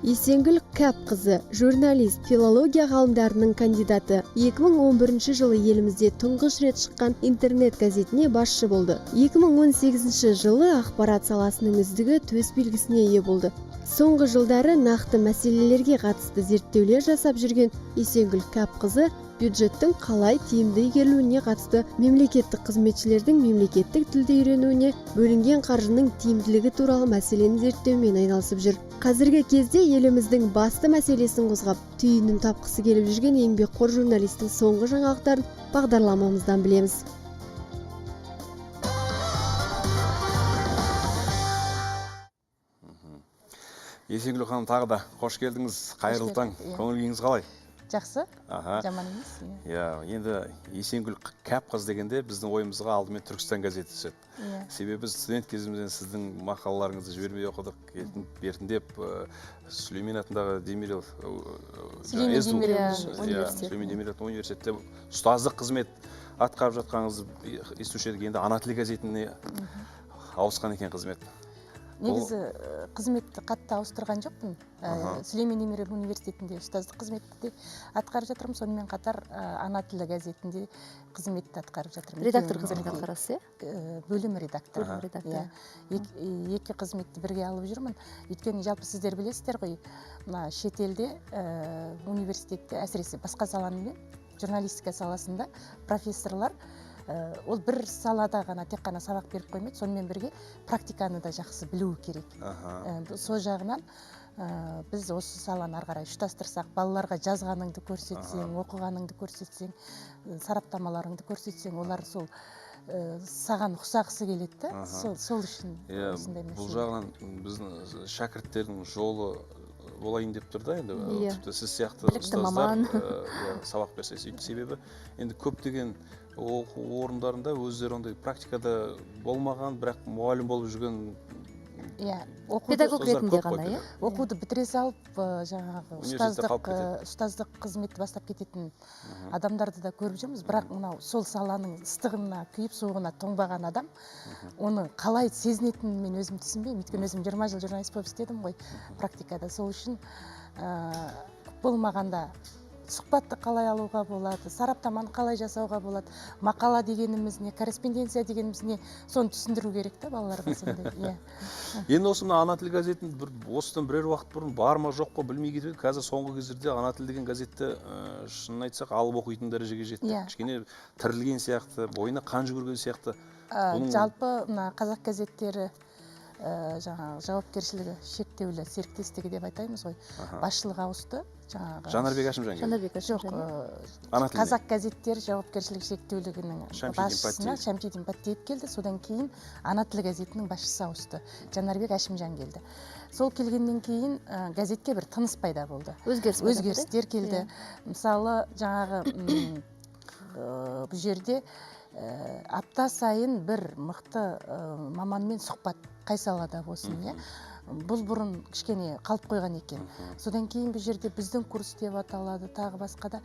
Есенгүл Кәпқызы, журналист, филология ғалымдарының кандидаты. 2011 жылы елімізде тұңғыш рет шыққан интернет газетіне басшы болды. 2018 жылы ақпарат саласының үздігі төс белгісіне ие болды. Соңғы жылдары нақты мәселелерге қатысты зерттеулер жасап жүрген Есенгүл Кәпқызы бюджеттің қалай тиімді игерілуіне қатысты, мемлекеттік қызметшілердің мемлекеттік тілді үйренуіне бөлінген қаржының тиімділігі туралы мәселені зерттеумен айналысып жүр. Қазіргі кезде еліміздің басты мәселесін қозғап, түйінін тапқысы келіп жүрген еңбекқор журналистің соңғы жаңалықтарын бағдарламамыздан білеміз. Есенгүл ханым, тағы да қош келдіңіз. Қайырлы таң. Көңіл күйіңіз қалай? Жақсы. Жаман емес. Иә, енді Есенгүл Кәпқыз дегенде біздің ойымызға алдымен Түркістан газеті түседі. Себебі біз студент кезімізден сіздің мақалаларыңызды жібермей оқыдық. Бертіндеп Сүлеймен атындағы Демирел Сүлеймен Демирел университетте ұстаздық қызмет атқарып жатқаныңызды естуші едік. Енді ана тілі газетіне ауысқан екен қызмет. Негізі қызметті қатты ауыстырған жоқпын. Сүлеймен Демирел университетінде ұстаздық қызметті де атқарып жатырмын. Сонымен қатар ана тілі газетінде қызметті атқарып жатырмын. Редактор қызметін атқарасыз, иә? Бөлім редакторы. Екі қызметті бірге алып жүрмін. Өйткені жалпы сіздер білесіздер ғой, мына шетелде университетте, әсіресе басқа саланың, журналистика саласында профессорлар ол бір салада ғана тек қана сабақ беріп қоймайды, сонымен бірге практиканы да жақсы білуі керек. Сол жағынан біз осы саланы ары қарай ұштастырсақ, балаларға жазғаныңды көрсетсең, оқығаныңды көрсетсең, сараптамаларыңды көрсетсең, олар сол саған ұқсағысы келеді да. Сол үшін осындай мәселе. Бұл жағынан біздің шәкірттердің жолы болайын деп тұр да енді. Тіпті сіз сияқты ұстаздар сабақ берсе, себебі енді көптеген оқу орындарында өздері ондай практикада болмаған, бірақ мұғалім болып жүрген педагог ретінде ғана, иә, оқуды бітіре салып жаңағы ұстаздық қызметті бастап кететін адамдарды да көріп жүрміз. Бірақ мынау сол саланың ыстығына күйіп, суығына тоңбаған адам оны қалай сезінетінін мен өзім түсінбеймін. Өйткені өзім 20 жыл журналист болып істедім ғой практикада. Сол үшін болмағанда сұхбатты қалай алуға болады, сараптаманы қалай жасауға болады, мақала дегеніміз не, корреспонденция дегеніміз не, соны түсіндіру керек та балаларға сондай. Енді осы мына ана тіл газетін осыдан бірер уақыт бұрын бар ма жоқ па білмей кетіп едік. Қазір соңғы кездерде ана тіл деген газетті шынын айтсақ алып оқитын дәрежеге жетті. Кішкене тірілген сияқты, бойына қан жүгірген сияқты. Жалпы мына қазақ газеттері жаңағы жауапкершілігі шектеулі серіктестігі деп айтаймыз ғой, басшылық ауысты. Жаңағы Жанарбек Әшімжан келді. Жоқ, қазақ газеттері жауапкершілігі шектеулігінің басшысына Шәмшидин Баттиев келді. Содан кейін ана тілі газетінің басшысы ауысты, Жанарбек Әшімжан келді. Сол келгеннен кейін газетке бір тыныс пайда болды, өзгерістер келді. Мысалы жаңағы бұл жерде апта сайын бір мықты маманмен сұхбат, қай салада болсын, иә. Бұл бұрын кішкене қалып қойған екен. Содан кейін бұл жерде біздің курс деп аталады, тағы басқа да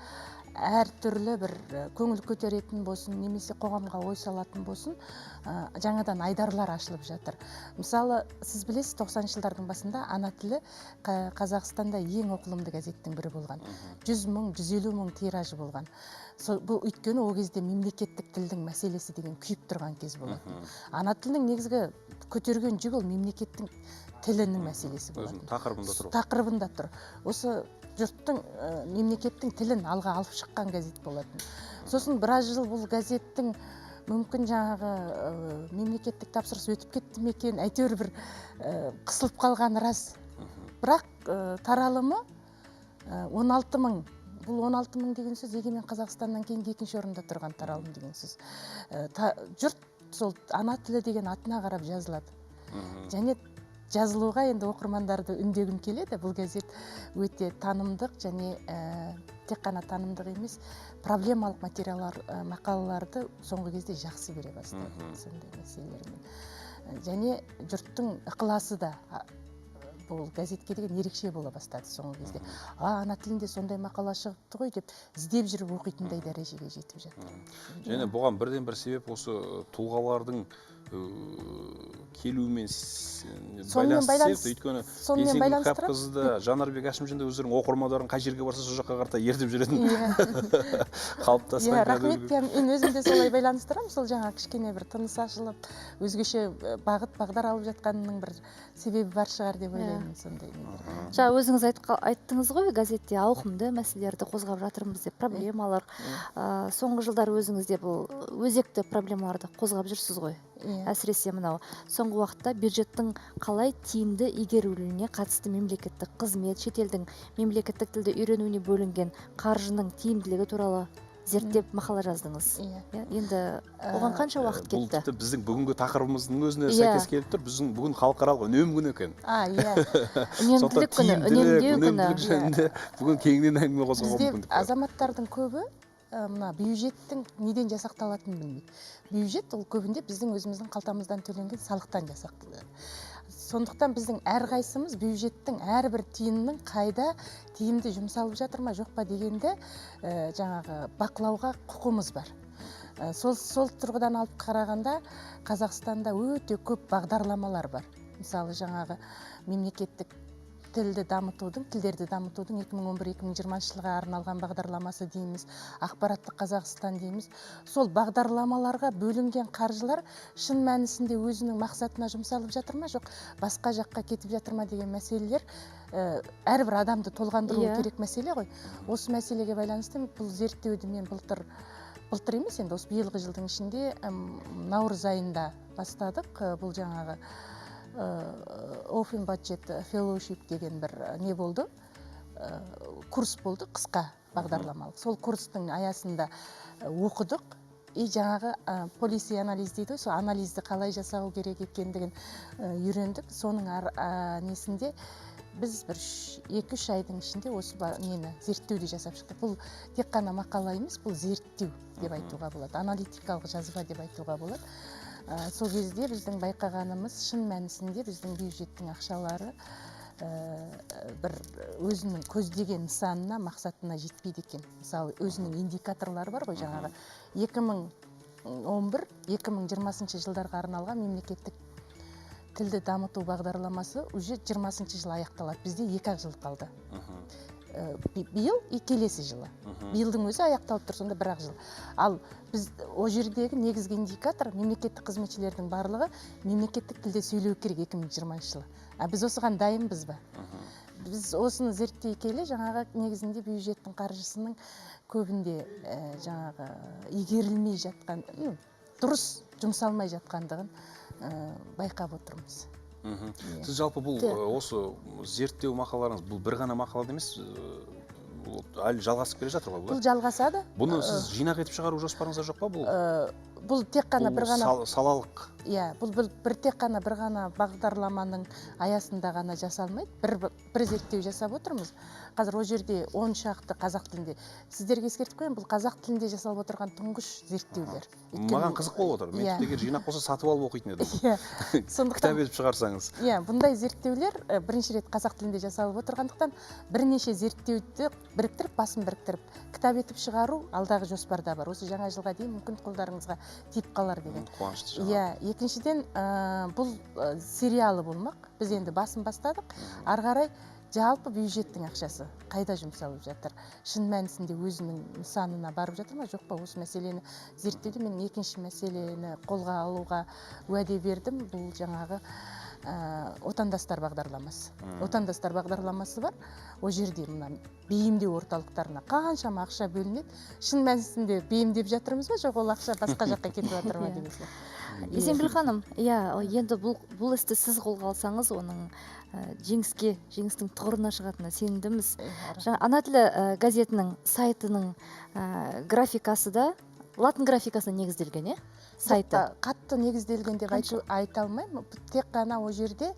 әртүрлі бір көңіл көтеретін болсын, немесе қоғамға ой салатын болсын, жаңадан айдарлар ашылып жатыр. Мысалы, сіз білесіз, 90-шы жылдардың басында ана тілі Қазақстанда ең оқылымды газеттің бірі болған. 100 мың, 150 мың тиражы болған. Бұл өйткені ол кезде мемлекеттік тілдің мәселесі деген күйіп тұрған кез болатын. Ана тілінің негізгі көтерген жүгі ол мемлекеттің тілінің мәселесі болатын. Тақырыбында тұр. Тақырыбында тұр. Осы жұрттың, мемлекеттің тілін алға алып шыққан газет болатын. Сосын біраз жыл бұл газеттің мүмкін жаңағы мемлекеттік тапсырыс өтіп кетті ме екен, әйтеуір бір қысылып қалғаны рас. Бірақ таралымы 16 мың. Бұл 16 мың деген сөз Егемен Қазақстаннан кейінгі екінші орында тұрған таралым деген сөз. Жұрт сол ана тілі деген атына қарап жазылады. Және жазылуға енді оқырмандарды үндегім келеді. Бұл газет өте танымдық және тек қана танымдық емес, проблемалық материалдар, мақалаларды соңғы кезде жақсы бере бастады сондай мәселелермен. Және жұрттың ықыласы да бұл газетке деген ерекше бола бастады соңғы кезде. Ана тілінде сондай мақала шығыпты ғой деп іздеп жүріп оқитындай дәрежеге жетіп жатыр. Және бұған бірден бір себеп осы тұлғалардың келуімен байланысты. Өйткені Есенгүл Кәпқызы да, Жанарбек Әшімжан да өздерінің оқырмандарын қай жерге барса сол жаққа қарата ертіп жүретін қалыптасқан. Иә, рахмет. Мен өзім де солай байланыстырамын. Сол жаңа кішкене бір тыныс ашылып, өзгеше бағыт бағдар алып жатқанының бір себебі бар шығар деп ойлаймын сондай. Жаңа өзіңіз айттыңыз ғой, газетте ауқымды мәселелерді қозғап жатырмыз деп, проблемалар. Соңғы жылдары өзіңіз де бұл өзекті проблемаларды қозғап жүрсіз ғой. Әсіресе мынау соңғы уақытта бюджеттің қалай тиімді игерілуіне қатысты мемлекеттік қызмет, шетелдің мемлекеттік тілді үйренуіне бөлінген қаржының тиімділігі туралы зерттеп мақала жаздыңыз. Енді оған қанша уақыт кетті? Бұл тіпті біздің бүгінгі тақырыбымыздың өзіне сәйкес келіп тұр. Біздің бүгін халықаралық үнем күні екен. Үнемділік күні, үнемдеу күні. Үнемділік жөнінде бүгін кеңінен әңгіме қозғауға мүмкіндік бар. Азаматтардың көбі мына бюджеттің неден жасақталатынын білмейді. Бюджет ол көбінде біздің өзіміздің қалтамыздан төленген салықтан жасақталады. Сондықтан біздің әрқайсымыз бюджеттің әрбір тиынның қайда тиімді жұмсалып жатыр ма, жоқ па дегенді жаңағы бақылауға құқымыз бар. Сол тұрғыдан алып қарағанда Қазақстанда өте көп бағдарламалар бар. Мысалы, жаңағы мемлекеттік тілді дамытудың, тілдерді дамытудың 2011-2020 жылға арналған бағдарламасы дейміз, ақпараттық Қазақстан дейміз. Сол бағдарламаларға бөлінген қаржылар шын мәнісінде өзінің мақсатына жұмсалып жатыр ма, жоқ басқа жаққа кетіп жатыр ма деген мәселелер әрбір адамды толғандыруы керек мәселе ғой. Осы мәселеге байланысты бұл зерттеуді мен былтыр емес, енді осы биылғы жылдың ішінде наурыз айында бастадық. Бұл жаңағы Open Budget Fellowship деген бір не болды, курс болды, қысқа бағдарламалық. Сол курстың аясында оқыдық. И жаңағы policy анализ дейді ғой, сол анализді қалай жасау керек екендігін үйрендік. Соның несінде біз бір 2-3 айдың ішінде осы нені зерттеуді жасап шықтық. Бұл тек қана мақала емес, бұл зерттеу деп айтуға болады, аналитикалық жазба деп айтуға болады. Сол кезде біздің байқағанымыз, шын мәнісінде біздің бюджеттің ақшалары бір өзінің көздеген нысанына, мақсатына жетпейді екен. Мысалы, өзінің индикаторлары бар ғой, жаңағы 2011-2020 жылдарға арналған мемлекеттік тілді дамыту бағдарламасы уже 20 жыл аяқталады. Бізде 2-ақ жыл қалды. Биыл и келесі жылы. Биылдың өзі аяқталып тұр, сонда 1-ақ жыл. Ал біз о жердегі негізгі индикатор мемлекеттік қызметшілердің барлығы мемлекеттік тілде сөйлеу керек 2020 жылы. А біз осыған дайынбыз ба? Біз осыны зерттей келе жаңағы негізінде бюджеттің қаржысының көбінде жаңағы игерілмей жатқан, дұрыс жұмсалмай жатқандығын байқап отырмыз. Сіз жалпы бұл осы зерттеу мақалаларыңыз, бұл бір ғана мақала емес, бұл әлі жалғасып келе жатыр ғой? Бұл жалғасады. Бұны сіз жинақ етіп шығару жоспарыңызда жоқ па бұл? Бұл тек қана бір ғана салалық. Иә, бұл бір тек қана бір ғана бағдарламаның аясында ғана жасалмайды. Бір зерттеу жасап отырмыз. Қазір ол жерде 10 шақты қазақ тілінде. Сіздерге ескертіп қояйын, бұл қазақ тілінде жасалып отырған тұңғыш зерттеулер. Маған қызық болып отыр. Мен тіпті егер жинақ болса сатып алып оқитын едім. Сондықтан кітап етіп шығарсаңыз. Иә, бұндай зерттеулер бірінші рет қазақ тілінде жасалып отырғандықтан бірнеше зерттеуді біріктіріп, басын біріктіріп кітап етіп шығару алдағы жоспарда бар. Осы жаңа жылға дейін мүмкін қолдарыңызға тиіп қалар деген. Қуанышты жаңалық. Иә, екіншіден, бұл сериалы болмақ. Біз енді басын бастадық. Ары қарай жалпы бюджеттің ақшасы қайда жұмсалып жатыр? Шын мәнісінде өзінің нысанына барып жатыр ма, жоқ па? Осы мәселені зерттеуде мен екінші мәселені қолға алуға уәде бердім. Бұл жаңағы отандастар бағдарламасы. Отандастар бағдарламасы бар. Ол жерде мына бейімдеу орталықтарына қаншама ақша бөлінеді. Шын мәнісінде бейімдеп жатырмыз ба, жоқ ол ақша басқа жаққа кетіп жатыр ма деген сияқты. Есенгүл ханым, иә, енді бұл істі сіз қолға алсаңыз, оның жеңістің тұғырына шығатынына сенімдіміз. Жаңа Ана тілі газетінің сайтының графикасы да латын графикасына негізделген, е? Сайты. Қатты негізделген деп айта алмаймын. Тек қана ол жерде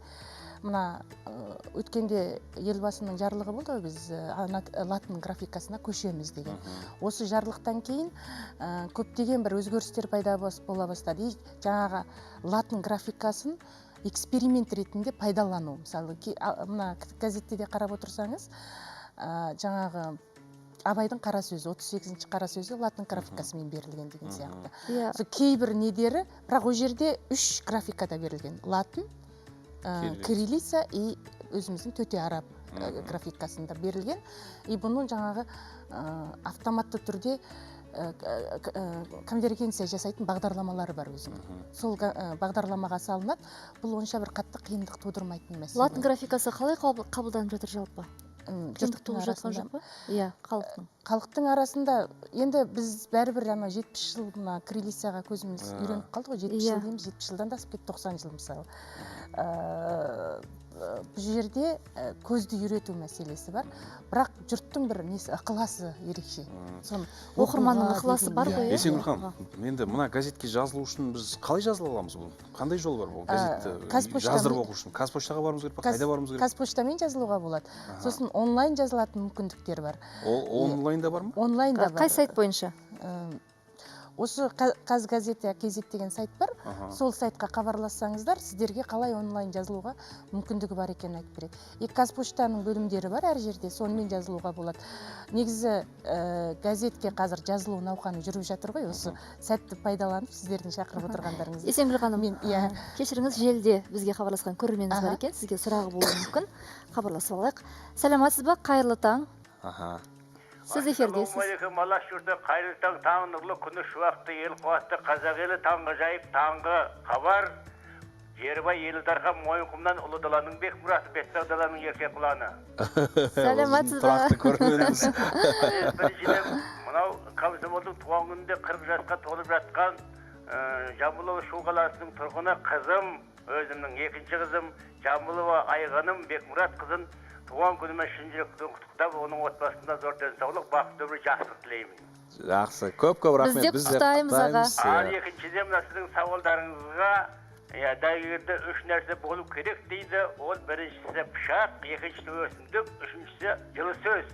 мына өткенде елбасының жарлығы болды ғой, біз латын графикасына көшеміз деген. Осы жарлықтан кейін көптеген бір өзгерістер пайда бола бастады. И жаңағы латын графикасын эксперимент ретінде пайдалану. Мысалы, мына газетте де қарап отырсаңыз, жаңағы Абайдың қара сөзі, 38-ші қара сөзі латын графикасымен берілген деген сияқты. Иә. Сол кейбір недері, бірақ ол жерде 3 графикада берілген. Латын, кириллица и өзіміздің төте араб графикасында берілген. И бұны жаңағы автоматты түрде конвергенция жасайтын бағдарламалары бар өзінің. Сол бағдарламаға салынады. Бұл онша бір қатты қиындық тудырмайтын мәселе. Латын графикасы қалай қабылданып жатыр жалпы? Қиындық туып жатқан жоқ па? Иә, халықтың. Халықтың арасында енді біз бәрібір ана 70 жыл мына кириллицаға көзіміз үйреніп қалды ғой. 70 жыл дейміз, 70 жылдан да асып кетті, 90 жыл мысалы. Бұл жерде көзді үйрету мәселесі бар, бірақ жұрттың бір несі, ықыласы ерекше. Соны оқырманның ықыласы бар ғой. Есенгүл ханым, енді мына газетке жазылу үшін біз қалай жазыла аламыз? Бұл қандай жол бар бұл газетті жаздырып оқу үшін? Қазпоштаға баруымыз керек па? Қайда баруымыз керек? Қазпоштамен жазылуға болады. Сосын онлайн жазылатын мүмкіндіктер бар. Ол онлайнда бар ма? Онлайнда бар. Қай сайт бойынша? Осы Қазгазета kz деген сайт бар. Сол сайтқа хабарлассаңыздар, сіздерге қалай онлайн жазылуға мүмкіндігі бар екенін айтып береді. И Қазпоштаның бөлімдері бар әр жерде, сонымен жазылуға болады. Негізі газетке қазір жазылу науқаны жүріп жатыр ғой, осы сәтті пайдаланып сіздердің шақырып отырғандарыңызды. Есенгүл ханым, кешіріңіз, желіде бізге хабарласқан көрерменіміз бар екен, сізге сұрағы болуы мүмкін. Хабарласып алайық. Сәлеметсіз бе? Қайырлы таң. Сіз эфирдесіз. Ассалаумағалейкум, алаш жұрты, қайырлы таң, таң нұрлы күні шуақты, ел қуатты, қазақ елі таңғажайып, таңғы хабар. Жері бай, елі дархан, Мойынқұмнан ұлы даланың бек мұраты, Беттау даланың ерке құланы. Сәлеметсіз бе? Тұрақты көрерменіміз. Біріншіден, мынау комсомолдың туған күнінде 40 жасқа толып жатқан Жамбыл Шу қаласының тұрғыны қызым, өзімнің екінші қызым Жамбылова Айғаным Бекмұрат қызын туған күнімен шын жүректен құттықтап, оның отбасына зор денсаулық, бақытты өмір, жақсылық тілеймін. Жақсы, көп-көп рахмет. Біз де құттықтаймыз, аға. Ал екіншіден, мына сіздің сауалдарыңызға, дәрігерде 3 нәрсе болу керек дейді. Ол біріншісі пышақ, екіншісі өсімдік, үшіншісі жылы сөз.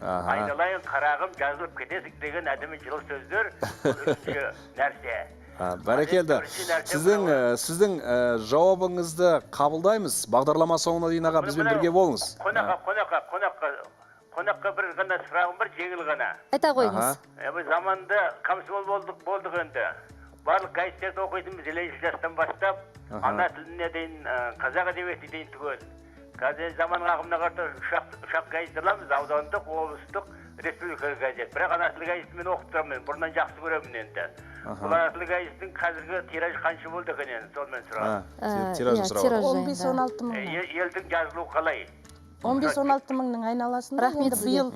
Айналайын қарағым, жазылып кетесің деген әдемі жылы сөздер, үшінші нәрсе. Бәрекелді. Сіздің жауабыңызды қабылдаймыз. Бағдарлама соңына дейін аға бізбен бірге болыңыз. Қонаққа бір ғана сұрағым бар, жеңіл ғана. Айта қойыңыз. Біз заманда комсомол болдық енді. Барлық газеттерді оқитынбыз, 50 жастан бастап, ана тіліне дейін, қазақ әдебиетіне дейін түгел. Қазір заман ағымына қарата үш-ақ газет аламыз, аудандық, облыстық, республикалық газет. Бірақ ана тілі газетін мен оқып тұрамын, бұрыннан жақсы көремін енді. Бұл ана тілі газетінің қазіргі тиражы қанша болды екен енді, сонымен сұрағым. Тиражын сұрап. 15-16 мың. Елдің жазылуы қалай? 15-16 мыңның айналасында. Рахмет сізге.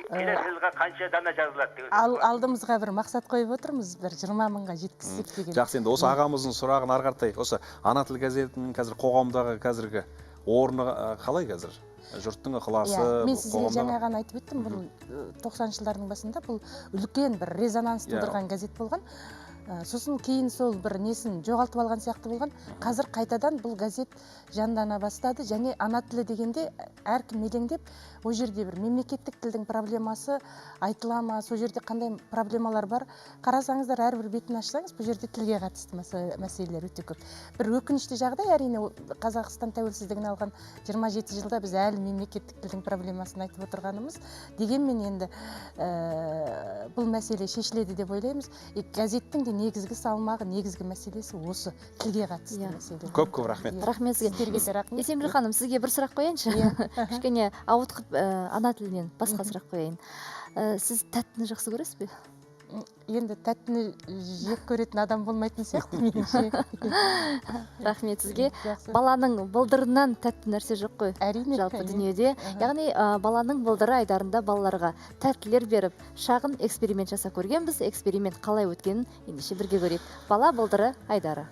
Келесі жылға қанша дана жазылады деген. Алдымызға бір мақсат қойып отырмыз, бір 20 мыңға жеткізсек деген. Жақсы, енді осы ағамыздың сұрағын ары қаратай, осы ана тілі газетінің қазір қоғамдағы қазіргі орны қалай қазір? Жұрттың ықыласы. Мен сізге жаңа ғана айтып өттім, бұл 90-шы жылдардың басында бұл үлкен бір резонанс тудырған газет болған. Сосын кейін сол бір несін жоғалтып алған сияқты болған. Қазір қайтадан бұл газет жандана бастады. Және ана тілі дегенде әркім елеңдеп, ол жерде бір мемлекеттік тілдің проблемасы айтыла ма, сол жерде қандай проблемалар бар. Қарасаңыздар, әрбір бетін ашсаңыз, бұл жерде тілге қатысты мәселелер өте көп. Бір өкінішті жағдай, әрине, Қазақстан тәуелсіздігін алған 27 жылда біз әлі мемлекеттік тілдің проблемасын айтып отырғанымыз. Дегенмен енді бұл мәселе шешіледі деп ойлаймыз. Газеттің де негізгі салмағы, негізгі мәселесі осы тілге қатысты мәселе. Көп-көп рахмет. Рахмет сізге. Есенгүл ханым, сізге бір сұрақ қояйыншы. Кішкене ауытқып ана тілінен басқа сұрақ қояйын. Сіз тәттіні жақсы көресіз бе? Енді тәттіні жек көретін адам болмайтын сияқты меніңше. Рахмет сізге. Баланың былдырынан тәтті нәрсе жоқ қой. Әрине. Жалпы дүниеде. Яғни баланың былдыры айдарында балаларға тәттілер беріп, шағын эксперимент жасап көргенбіз. Эксперимент қалай өткенін ендеше бірге көрейік. Бала былдыры айдары.